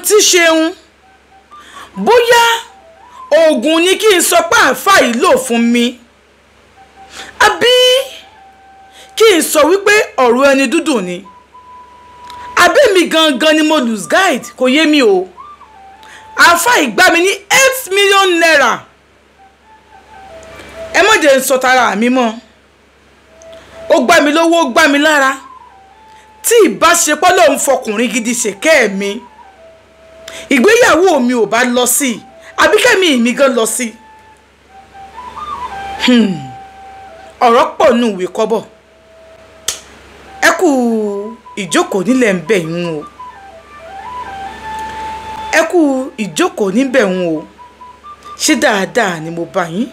Àǹtí Ṣeun, bóyá oògùn ni kí n sọ pé àáfàá yìí lò fún mi, àbí kí n sọ wípé ọ̀rọ̀ ẹni dúdùn ni, àbí mi gangan ni mo lose guide, kò yé mi o. Àáfàá yìí gbá mi ní ₦8 million. Ẹ má jẹ́ n sọ tara mi mọ́. Ó gbá mi lówó, ó gbá mi lára. Tí ìbáṣepọ̀ lòun fọkùnrin gidi ṣèkẹ́ mi, ìgbéyàwó mi ò bá lọ sí i, àbí kẹ́mi mi gan lọ sí i. Ọ̀rọ̀ pọ̀ nù ìwé kọ́bọ̀. Ẹ kú ìjókòó nílẹ̀ ń bẹ̀ yín o, ẹ kú ìjókòó níbẹ̀ ń o. Ṣé dáadáa ni mo bá yín?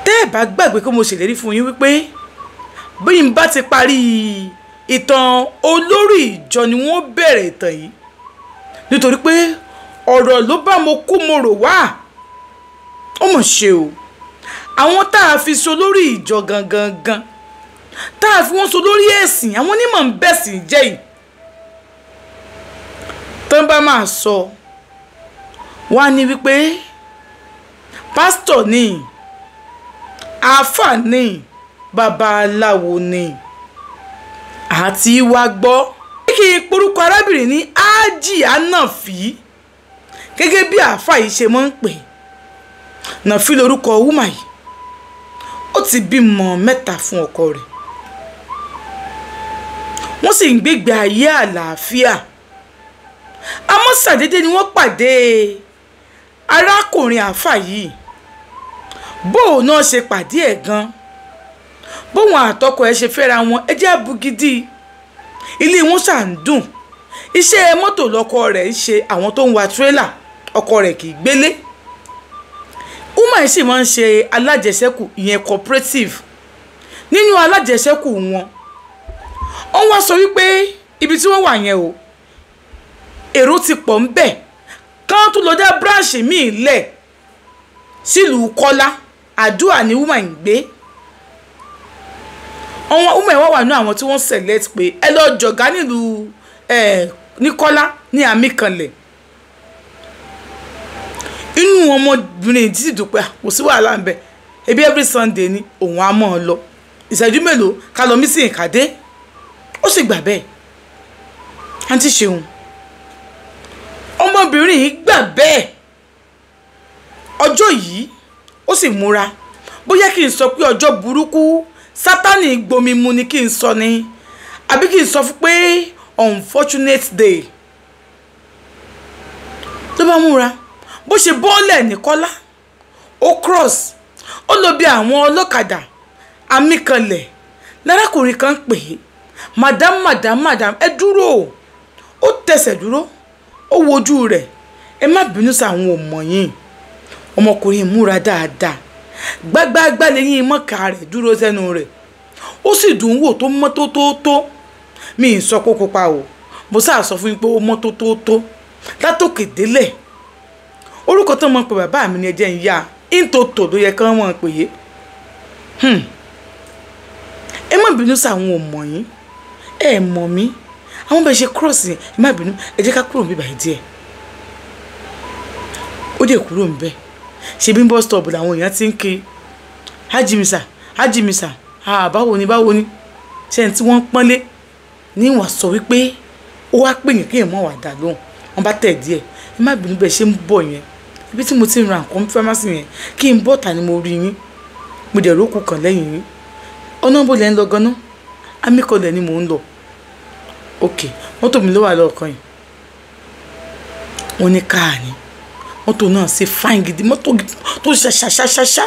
Tẹ́ ẹ bá gbàgbé pé mo ṣèlérí fún yín wípé bí n bá ti parí ìtàn olórí ìjọ ni wọ́n bẹ̀rẹ̀ ìtàn yìí, nítorí pé ọ̀rọ̀ ló bá mo kú mo rò wá. Ó mọ̀ ṣe o, àwọn tá a fi so lórí ìjọ gangan gan, tá a fi wọ́n so lórí ẹ̀sìn, àwọn onímọ̀ ń bẹ̀sìn jẹ́ yìí. Tó ń bá máa sọ wá ní wípé pásítọ̀ ni, àáfàá ni, babaláwo ni. Àti wá gbọ́ kí n porúkọ arábìnrin ní Ájì Ànàfí, gẹ́gẹ́ bí àáfàá yìí ṣe máa ń pè. Nàfí lorúkọ wúmà yìí. Ó ti bímọ 3 fún ọkọ rẹ̀, wọ́n sì ń gbégbé ayé àlàáfíà. Àmọ́ ṣàdédé ni wọ́n pàdé arákùnrin àáfàá yìí. Bóun náà ṣe pàdé ẹ̀ gan, bóun àtọkọ ẹ̀ ṣe fẹ́ra wọn, ẹ jẹ́ abugidi. Ilé wọn ṣà ń dùn. Iṣẹ́ mọ́tò lọ́kọ rẹ̀ ń ṣe, àwọn tó ń wa tírélà, ọkọ rẹ̀ kì í gbélé. Woman yìí sì máa ń ṣe alájẹsẹ́kù, ìyẹn cooperative. Nínú alájẹsẹ́kù wọn, wọ́n wá sọ wípé ibi tí wọ́n wà yẹn o, èrò ti pọ̀ ń bẹ̀, kán tó lọ dá branch míì lẹ̀ sílùú Kọ́lá. Àdúrà ni woman ń gbé. Àwọn woman wà wà ní àwọn tí wọ́n select pé ẹ lọ jọ̀gá nílùú ní Kọ́lá ní àmì kanlẹ̀. Inú ọmọbìnrin tí sì dùn pé kò sí wàhálà ń bẹ, ebi every Sunday ni òun á mọ̀ ọ́ lọ, ìṣẹ́jú mélòó ká lọ mí sí ìkàdé. Ó sì gbà bẹ́ẹ̀. Àǹtí Ṣeun, ọmọbìnrin yìí gbà bẹ́ẹ̀. Ọjọ́ yìí ó sì múra, bóyá kí n sọ pé ọjọ́ burúkú Sátánì gbomi mu ni kí n sọ ni, àbí kí n sọ fún pé unfortunate day. Ló bá múra, bó ṣe bọ́ọ̀lẹ̀ ní Kọ́lá, ó cross, ó lọ bí àwọn ọlọ́kadà àmìkanlẹ̀. Lárákùnrin kan pè é, madam madam madam, ẹ dúró. Ó tẹsẹ̀ dúró, ó wojú rẹ̀, ẹ má bínú sí àwọn ọmọ yìí. Ọmọkùnrin múra dáadáa, gbágbáágbá lẹ́yìn mọ́ka rẹ̀ dúró sẹ́nu rẹ̀, ó sì dùn wò tó mọ́ tó tó tó. Mi ì sọ kókó pa o, mo sáà sọ fún yín pé ó mọ́ tó tó tó látòkè délẹ̀. Orúkọ tó mọ̀ pé bàbá mi ni ẹjẹ́ ń yá íntòtò ló yẹ kán wọ́n pè é. Ẹ má bínú sí àwọn ọmọ yín, ẹ mọ̀ mí, àwọn bẹ́ẹ̀ ṣe cross yẹn, ẹ má bínú, ẹ jẹ́ ká kúrò níbí báyìí díẹ̀. Ó dẹ̀ kúrò níbẹ̀. Ṣe bí bus stop làwọn èèyàn ti ń ké Hajimisa, Hajimisa, báwo ni báwo ni, ṣe ní tí wọ́n pọ́nlé ní ìwà sọ wípé ó wá pè yín kí èèyàn mọ̀ wá dà lóhùn. Wọ́n bá tẹ̀ díẹ̀, ẹ má bínú bẹ́ẹ̀ ṣe ń bọ̀ yẹn, ibi tí mo ti ń ra nǹkan fámásì yẹn kí n bọ́ta ni mo rí yín, mo dẹ̀ rókù kan lẹ́yìn yín. Ọ̀nà bó lẹ́ ń lọ gan-an? Amíkọlẹ̀ ni mò ń lọ. Ok, mọ́tò mi ló wà lọ́ọ̀kan yìí. Wọ́n ní káà ni mọ́tò náà ṣe fáìn gidi, mọ́tò tó ṣaṣaṣaṣa.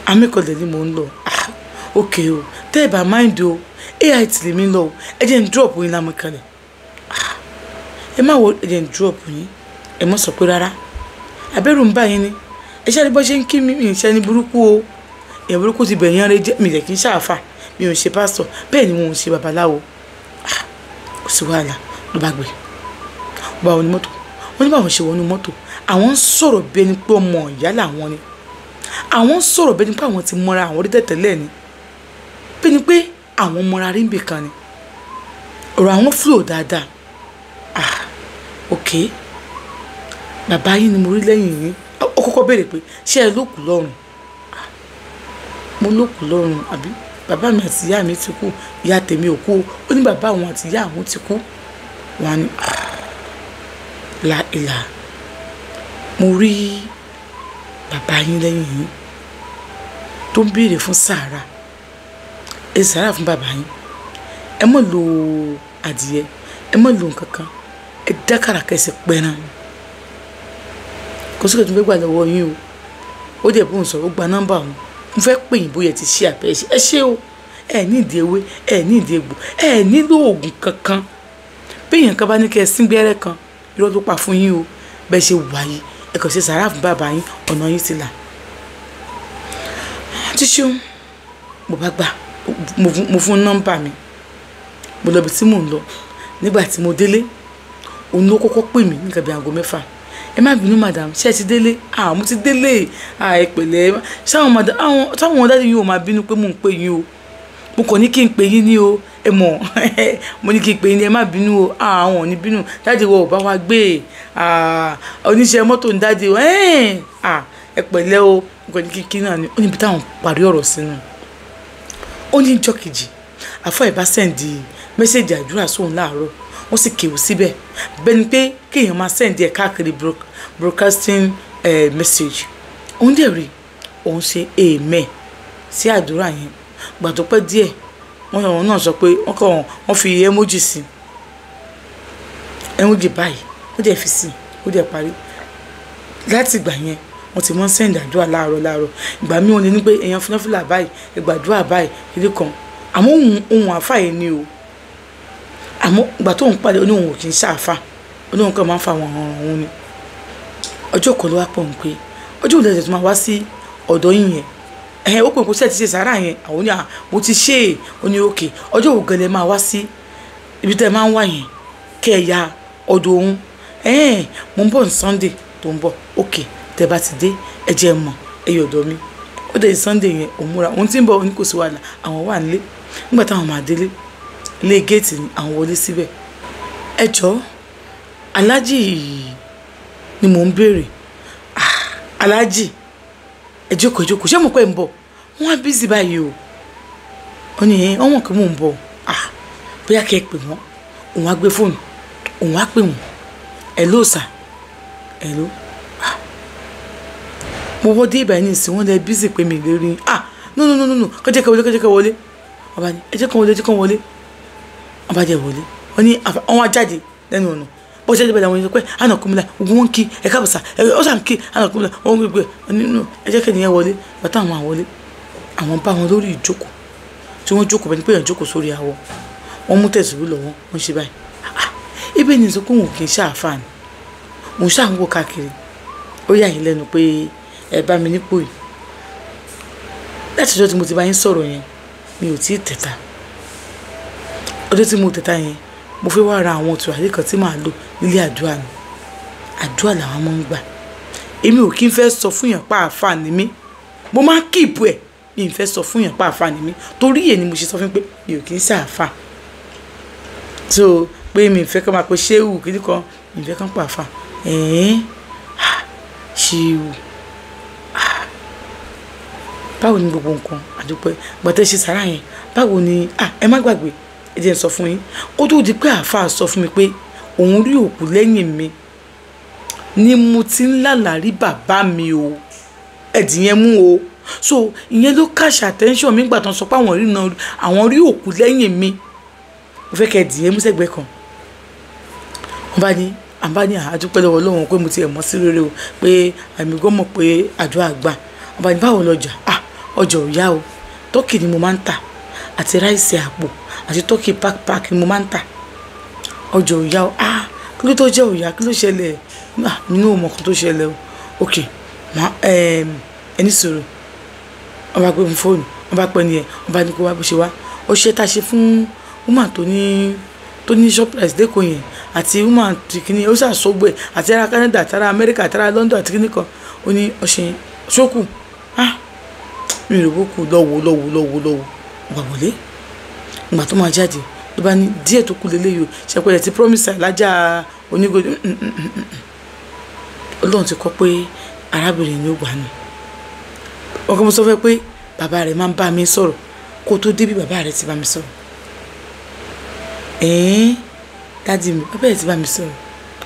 Amíkọlẹ̀ ni mò ń lọ. Ah, ok o, tẹ́ ẹ bá mind o, AIT lèmi ń lọ o, ẹ jẹ́ n drop yín lámìkọlẹ̀. Ah, ẹ má wo, ẹ jẹ́ n drop yín. Ẹ mọ̀ sọ pé rárá, abẹ́rù ń bá yín ni. Ẹ ṣáà ní bọ́ ṣe ń kí mi, mi ń ṣe ní burúkú o. Èèyàn burúkú ti bẹ̀yàn rẹ jẹ́, mi lè kí n ṣàfà, mi ò ṣe pásítọ̀, bẹ́ẹ̀ ni wọn ò ṣe babaláwo. Ah, kò sí wàhálà, ló bá gbé. Ó bá wọnú mọ́tò. Wọ́n ní báwọn ṣe wọnú mọ́tò, àwọn ń sọ̀rọ̀ bí ẹni pé ọmọ ìyá làwọn ni. Àwọn ń sọ̀rọ̀ bí ẹni pé àwọn ti mọra àwọn rí tẹ̀tẹ̀lẹ̀ ni. Bí ẹni pé àwọn mọra rí níbì kan ni. Ọ̀rọ̀ àwọn flow dáadáa. Ok, bàbá yín ni mo rí lẹ́yìn yín. Ó kọ́kọ́ béèrè pé ṣé ẹ lókùú lọ́rùn? Mo lókùú lọ́rùn àbí bàbá mi àti ìyá mi ti kú, ìyá tèmi ò kú. Ó ní bàbá òun àti ìyá àwọn ti kú. Wọ́n á ní la ìlà, mo rí bàbá yín lẹ́yìn yín tó ń béèrè fún sàárà. Ẹ sàárà fún bàbá yín, ẹ má lo adìyẹ, ẹ má lo nǹkan kan, ẹ dákàrà kẹsì pẹran. Kò sí kò tún fẹ́ gbà lọ́wọ́ yín o. Ó dẹ̀ bóun sọ̀rọ̀, ó gba nọ́mbà òun. Mo fẹ́ pè yín bóyá ẹ ti ṣe àbẹ̀ ẹ ṣe o. Ẹ ní ìdí ewé, ẹ ní ìdí egbò, ẹ nílò oògùn kankan. Bí èèyàn kan bá ní kí ẹ sín gbẹ́rẹ́ kan, irọ́ ló pa fún yín o. Bẹ́ẹ̀ ṣe wà yìí, ẹ kàn ṣe sàárà fún bàbá yín, ọ̀nà yín ti là. Àti ṣeun, mo bá gbà, mo fún nọ́mbà mi. Mo lọ ibi tí mò ń lọ. Nígbà tí mo délé, òun ló kọ́kọ́ pè mí ní nǹkan bí aago 6. Ẹ má bínú madam, ṣé ẹ ti délé? Ah, mo ti délé. Ah, ẹ pẹ̀lẹ́. Ṣáwọn madam, àwọn táwọn daddy yín ò máa bínú pé mò ń pè yín o. Mo kàn ní kí n pè yín ní o. Ẹ mọ̀, mo ní kí n pè yín ní, ẹ má bínú o. Ah, àwọn ò ní bínú. Daddy wa ò bá wa gbé. Ah, oníṣẹ́ mọ́tò ń daddy o. Ẹ́n, ah, ẹ pẹ̀lẹ́ o. Mo kàn ní kí n kí náà ni. Ó ní ibi táwọn parí ọ̀rọ̀ sínú. Ó ní ìjọ́ kejì, àfá ẹ̀ bá send message àdúrà sóhun láàárọ̀. Wọ́n sì kéwì síbẹ̀. Bẹ́ẹ̀ ni pé kí èèyàn máa send ẹ̀ káàkiri broadcasting message. Òun dẹ̀ rí, òun ṣe amen sí àdúrà yẹn. Ìgbà tó pẹ́ díẹ̀, wọ́n náà sọ pé wọ́n kàn wọ́n fi emoji sí. Emoji báyìí, ó dẹ̀ fi sí, ó dẹ̀ parí. Láti ìgbà yẹn, wọ́n ti máa ń send àdúrà láàárọ̀ láàárọ̀. Ìgbà mí wọ́n lè ní pé èèyàn fúnáfúlà báyìí, ẹ gbàdúrà báyìí, kíni kan. Àmọ́ ohun àfá yẹn ni o. Àmọ́ ìgbà tó ń pàdé, ó ní òun ò kí ń ṣàfà. Ó ní òun kàn máa ń fa àwọn ọ̀ràn òun ni. Ọjọ́ kan ló wá pọ̀ ń pé, ọjọ́ wo lẹ tó máa wá sí ọ̀dọ̀ yín yẹn? Ẹ̀hẹn, ó pè pé ṣé ẹ ti ṣe sàárà yẹn? Àwọn ní à, mo ti ṣe é. Ó ní okay. Ọjọ́ wo gan lẹ máa wá sí ibi tí ẹ máa ń wá yẹn? Kẹ́ ẹ ya ọ̀dọ̀ òun. Ẹ̀hẹn, mo ń bọ̀ ní Sunday tó ń bọ̀. Okay, tẹ bá ti dé, ẹ jẹ́ ẹ mọ̀, ẹ yọ ọ̀dọ̀ mi. Ó dé Sunday yẹn, òun múra. Òun tí ń bọ̀, ó ní kò sí wàhálà. Àwọn wà nílé. Nígbà táwọn máa délé, ilé géètì ni àwọn wọlé síbẹ̀. Ẹ jọ̀ọ́, Aláàjì ni mò ń béèrè. Ah, Aláàjì, ẹ jókòó, ẹ jókòó. Ṣé mo pé ń bọ̀? Wọ́n á busy báyìí o. Ó ní ẹ, wọ́n mọ̀ pé mò ń bọ̀. Ah, bóyá kí ẹ pè wọ́n. Òun á gbé fóònù, òun á pè wọ́n. Hello sir. Hello. Ah, mo wọ́ dé ìbàyẹn nísìnyí, wọ́n lẹ busy pé mi lè rí. Ah, no, no, no, no, no. Kọ́ jẹ́ ká wọlé, kọ́ jẹ́ ká wọlé. Ọba ní, ẹ jẹ́ kán wọlé, ẹ jẹ́ kán wọlé. Ọba jẹ́ wọlé. Ó ní, wọ́n á jáde lẹ́nu ọ̀nà. Bó ṣe débẹ̀ làwọn ènìyàn sọ pé àná kúnmílà, ogun wọn kí, ẹ káàbọ̀ sà, ẹ ó sàn kí, àná kúnmílà, wọ́n ń gbé, ó ní no, ẹ jẹ́ kí ènìyàn wọlé. Bàtà àwọn àwọlé, àwọn bá wọn lórí ìjókòó. Tí wọ́n jókòó bẹ́ẹ̀ ni pé èèyàn jókòó sórí awọ. Wọ́n mú tẹ̀síwì lọ́wọ́, wọ́n ṣe báyìí. Ah, ibẹ̀ ni sọ pé òun kì í ṣàfà ni. Òun ṣà ń wò káàkiri. Ó yà yín lẹ́nu pé ẹ bá mi nípò yìí. Láti ọjọ́ tí mo ti bá yín sọ̀rọ̀ yẹn, mi ò tí ì tẹ̀ta. Ọjọ́ tí mo tẹ̀ta yẹn, mo fẹ́ wá ra àwọn tùràrí kan tí màá lò nílé àdúrà ni. Àdúrà làwọn máa ń gbà. Èmi ò kí ń fẹ́ sọ fún èèyàn pé àáfà ni mí. Mo máa ń keep ẹ̀. Mi ò fẹ́ sọ fún èèyàn pé àáfà ni mí. Torí èyí ni mo ṣe sọ fún pé mi ò kí ń ṣàáfà. So pé mi ò fẹ́ kí wọ́n máa pe ṣéwù kíní kan, mi ò fẹ́ kí wọ́n pa àáfà. Ẹ̀hẹ́n, ah, ṣéwù. Ah, báwo ni gbogbo nǹkan? Àdúpẹ́. Ìgbà tí ẹ ṣe sàárà yẹn, báwo ni? Ah, ẹ má gbàgbé. Ẹ jẹ́ n sọ fún yín. Kó tó di pé àáfà sọ fún mi pé òun rí òkú lẹ́yìn mi, ni mo ti ń lálàá rí bàbá mi o. Ẹ̀dì yẹn mú o. So ìyẹn ló catch attention mi nígbà tó ń sọ pé àwọn rí náà, àwọn rí òkú lẹ́yìn mi. Mo fẹ́ kí ẹ̀dì yẹn mú sẹ́gbẹ̀ẹ́ kan. Wọ́n bá ní, à bá ní àdúpẹ́ lọ́wọ́ Ọlọ́run pé mo ti ẹ̀ mọ́ sí rere o, pé àmì gan mọ̀ pé àdúrà gbà. Wọ́n bá ní báwo lọjà? Ah, ọjà ò yá o. Tọ́kì ni mo máa ń tà àti ráìsì àpò àti tọ́kì pack pack ni mo máa ń tà. Ọjà ò yá o. Ah, kí ló tó jẹ́ ò yá? Kí ló ṣẹlẹ̀? Ah, mi náà ò mọ̀ nǹkan tó ṣẹlẹ̀ o. Okay, mà, ẹni sọ̀rọ̀. Wọ́n bá gbé mi fóònù, wọ́n bá pẹ́ ni ẹ̀, wọ́n bá ní kó wá bó ṣe wá. Ọṣẹ tá a ṣe fún woman tó ní Shoprite lẹ́kọ̀ọ́ yẹn àti woman tí kíní, ó ṣàṣọ́gbó ẹ̀ àti ará Canada, àti ará America, àti ará London àti kíní kan. Ó ní ọṣẹ ṣókù. Ah, mi ò rò bó kù lọ́wọ́, lọ́wọ́, lọ́wọ́, lọ́wọ́. Wà wọlé. Ìgbà tó máa jáde, Ló bá ní díẹ̀ tó kù lélẹ́yìí o, ṣẹpẹlẹ ti promise alájà onígòdì. Ọlọ́run ti kọ́ pé arábìnrin ni ó gbà nù. Ọkọ mo sọ fẹ́ pé bàbá rẹ̀ máa ń bá mi sọ̀rọ̀ kó tó débí, bàbá rẹ̀ ti bá mi sọ̀rọ̀. Ẹ̀ẹ́n, dádì mi, bàbá rẹ̀ ti bá mi sọ̀rọ̀,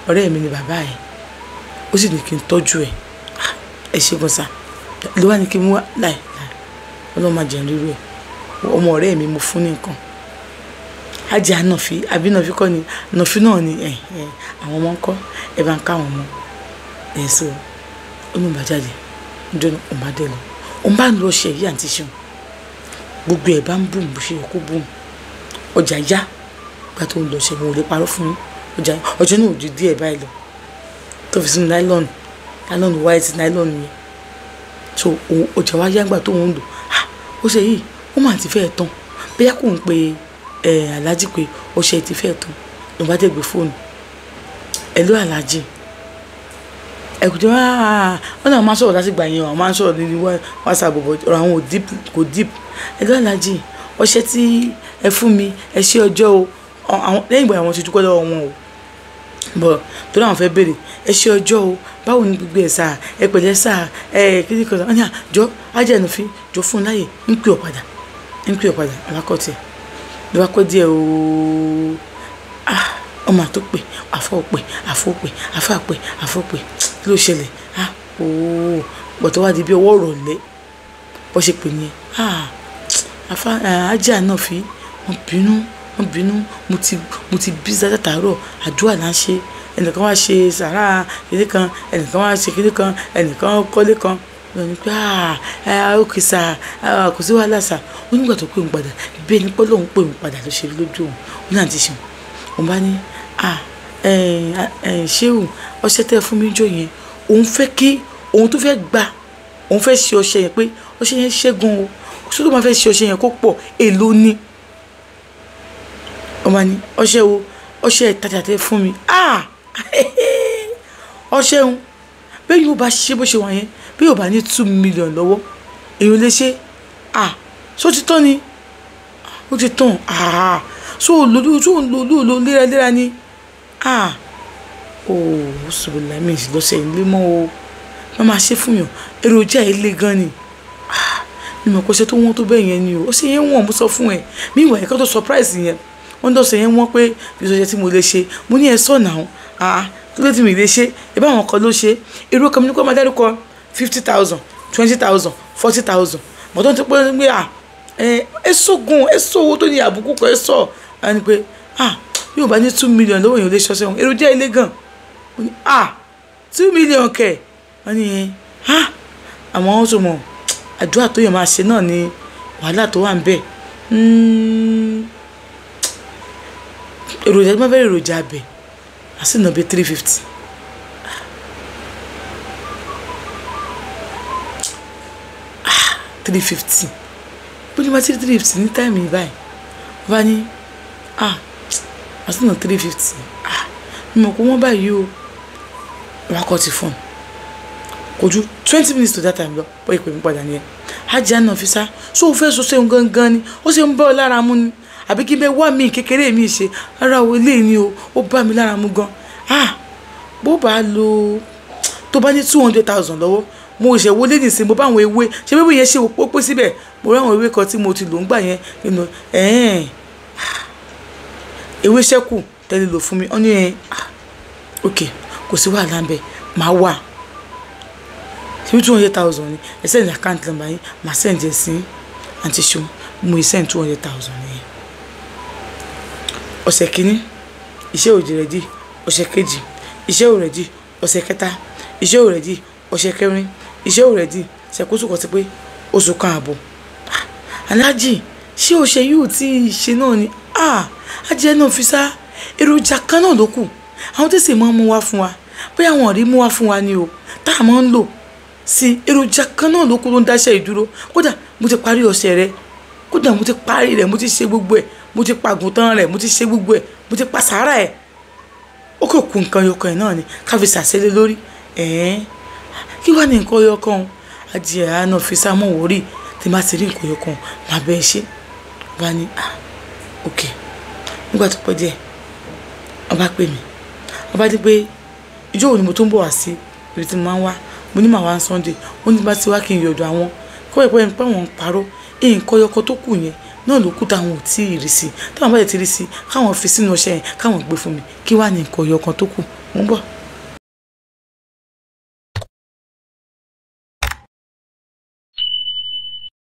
ọ̀rẹ́ mi ni bàbá ẹ̀, ó sì ní kí n tọ́jú ẹ̀. Ẹ ṣe gan sa, ló wá ní kí n mú láì láì. Ọlọ́run máa jẹun rírú ẹ̀. Ọmọ ọ̀rẹ́ mi mo fún ní nǹkan. Ajá Nàfi, àbí Nàfi kọ́ ni? Nàfi náà ni. Ẹ̀ ẹ̀, àwọn ọmọ ń kọ́? Ẹ bá ń ká àwọn ọmọ ẹ̀. Sọ ó ní bá jáde níjọ́ náà, òun bá dẹ̀ lọ, òun bá ń lọ ṣe èyí. Àǹtí ṣeun, gbogbo ẹ̀ bá ń bùn bó ṣe yẹ kó bùn, ọjà yá. Gba tó ń lọ ṣe, wọn ò lè parọ́ fún ọjà. Ọjọ́ náà ò ju díẹ̀ báyìí lọ tó fi sínú nylon, nylon white, nylon yẹn. So ọjà wa yá. Gbà tó ń lò ó ṣe yìí, ó mà ti fẹ́ẹ̀ tán. Bóyá kò ń pe aláàjì pé ọṣẹ ti fẹ́ẹ̀ tán. Ló bá dẹ̀ gbé fóònù, "Hello aláàjì, ẹ̀kújẹ́." Wọ́n náà máa ń sọ̀rọ̀ láti gbà yẹn, àwọn máa ń sọ̀rọ̀ nínú WhatsApp, ọ̀rọ̀ àwọn ò deep, kò deep. "Hello aláàjì, ọṣẹ tí ẹ fún mi, ẹ ṣé ọjọ́ o." Àwọn lẹ́yìn ìgbà àwọn ti dúpẹ́ lọ́wọ́ wọn o, bọ̀ torí àwọn fẹ́ béèrè, "Ẹ ṣé ọjọ́ o, báwo ni gbogbo ẹ̀ sà? Ẹ pẹ̀lẹ́ sà, ẹ kíni kan?" Wọ́n ní àjọ ajẹ́nufí jọ fún un láyè, ń pè ọ́ padà, ń pè ọ́ padà. Alákọ̀tì ló bá kọ́ díẹ̀ ooo. Ah, ọmọ àtó pè, àfọ̀ pè, àfọ̀ pè, àfọ̀ pè, àfọ̀ pè, kí ló ṣẹlẹ̀? Ah ooo, gbọ̀tọ̀ wá di bí ọwọ́ rọ̀lẹ́ bó ṣe pè ní. Ah, àfa ajá náà fi wọ́n bínú, wọ́n bínú. Mo ti bí látàárọ̀, àdúrà là ń ṣe. Ẹnìkan wá ṣe sàrà kíní kan, ẹnìkan wá ṣe kíní kan, ẹnìkan kọ́lé kan lọ ní pé, "Ah, okay sir, kò sí wàhálà sir." Ó nígbà tó pè òun padà, bí ẹni pé lóun pè òun padà ló ṣe rí lójú òun. Ó náà ti ṣeun. Òun bá ní, "Ah, ṣéwù, ọṣẹ tẹ́ fún mi jọ yẹn, òun fẹ́ kí òun tó fẹ́ gbà, òun fẹ́ ṣe ọṣẹ yẹn, pé ọṣẹ yẹn ṣẹ́gun o, ṣé tó máa fẹ́ ṣe ọṣẹ yẹn kó pọ̀, èló ni?" Ọmọ ní ọṣẹ wo? Ọṣẹ ìtajà tẹ́ fún mi. Ah, ọṣẹ ń bẹ́ẹ̀ yóò bá ṣe bó ṣe wà yẹn, bí yóò bá ní 2 million lọ́wọ́, èèyàn lè ṣe. Ah, ṣó ti tán ni? Ó ti tán. Ah, ṣó o lò, ṣó o lò lò léraléra ni? Ah, ooo, ṣùgbọ́n mi lọ́sẹ̀ ilé mọ́ o, wọ́n máa ṣe fún yàn, èròjà ilé gan ni. Ah, mi mọ̀ kó ṣe tó wọ́n tó bẹ́ẹ̀ yẹn ni o. Ó ṣe yẹn wọ́n, mo sọ fún ẹ mi ìwà ẹ̀kọ́ tó surprise yẹn. Wọ́n dọ̀sẹ̀ yẹn wọ́n pé kì í ṣe tí mo lè ṣe. Mo ní ẹ sọ̀ náà. Ah, kí ló ti mi lè ṣe? Ìbá àwọn kan ló ṣe èrò kan, mi ní kó máa dárúkọ 50,000, 20,000, 40,000, bọ̀dọ̀ ti pé pé ah, ẹ sọ̀gùn, ẹ sọ owó tó ní àbùkù kan, ẹ sọ ẹ ní pé ah, yóò bá ní 2 million lọ́wọ́, èèyàn lè ṣọṣẹ́ wọn, èròjà ilé gan. Mo ní ah, 2 million kẹ̀? Wọ́n ní ah, àwọn tó mọ̀ àdúrà tó yẹ máa ṣe náà ni wàhálà tó wà ń bẹ̀. Èròjà tí wọ́n fẹ́, èròjà abẹ àti ìnà bíi 350. 350 bó ní wá sí 350 ní time yìí báyìí? Wọ́n bá ní ah, àti ìnà 350. Ah, mi mọ̀ pé wọ́n báyìí o. Wọ́n kọ́ ti fún un, kò ju 20 minutes to that time lọ, bọ́ ìpè mi padà nìyẹn. Ajá náà fi sá so o fẹ́ sọ sẹ́yìn gangan ni, ó ṣe ń bọ́ ọ lára mu ni, àbí kí n bẹ wá mi kékeré mi ṣe ara wo ilé ni o? Ó bá mi lára mu gan. Ah, bó bá lo tó bá ní 200,000 lọ́wọ́, mo ṣe wọlé nìsín, mo bá àwọn ewé ṣé bíbí yẹn ṣe ó pé síbẹ̀, mo rí àwọn ewé kan tí mo ti lò ń gbà yẹn nínú ẹ̀ẹ́n ewé ṣẹ́kù tẹ́lẹ̀ lò fún mi. Ọ́ ní ẹ̀, ok, kò sí wàhálà ń bẹ̀, máa wà ṣé 200,000 ni. Ẹ send account number yín, màá send ẹ̀ sí. Àǹtí ṣeun, mo ì send 200,000 nìyẹn. Ọ̀sẹ̀ kìíní, iṣẹ́ ò ready. Ọ̀sẹ̀ kejì, iṣẹ́ ò ready. Ọ̀sẹ̀ kẹta, iṣẹ́ ò ready. Ọ̀sẹ̀ kẹrin, iṣẹ́ ò ready. Ṣàkóso kan ti pé oṣù kan àbọ̀. Aláàjì, ṣé o ṣe yóò tí ì ṣe náà ni? Ajẹ́ náà fi sá èròjà kan náà ló kù, àwọn tí sì máa ń mú wá fún wa, bóyá àwọn ò rí mú wá fún wa ni o, tá a máa ń lò sí èròjà kan náà ló kù ló ń dáṣẹ́ ìdúró. Kódà mo ti parí ọṣẹ rẹ, kódà mo ti parí rẹ̀, mo ti ṣe gbogbo ẹ̀, mo ti pàgùntàn rẹ̀, mo ti ṣe gbogbo ẹ̀, mo ti pa sàárà ẹ̀. Ó kò kú nǹkan yọkan ẹ̀ náà ni ká fi ṣàṣẹ́lẹ̀ lórí ẹ̀ẹ́n. Kí wàá ní nǹkan yọkan adìẹ àánú fi sá mọ́ wòrí tí má ti rí nǹkan yọkan, má bẹ́ẹ̀ ṣe bá ní. Ah, ok, Nígbà tó pẹ́ díẹ̀, wọ́n bá pè mí, wọ́n bá dé pé ìjọ́ wo ni mo tó ń bọ̀ wá sí ibi tí mo máa ń wá. Mo ní màá wá Sunday. Ó ní bá ti wá kí n yọ̀dọ̀ àwọn kọ́ ẹ̀pẹ́ pé àwọn ń parọ́, nǹkan ọyọkọ tó kù yẹn náà ló kú táwọn ò tí ì rí sí, táwọn bá yẹ ti rí sí, káwọn fi sínú ọṣẹ yẹn, káwọn gbé fún mi. Kí wàá ní nǹkan ọyọkan tó kù? Mo ń bọ̀.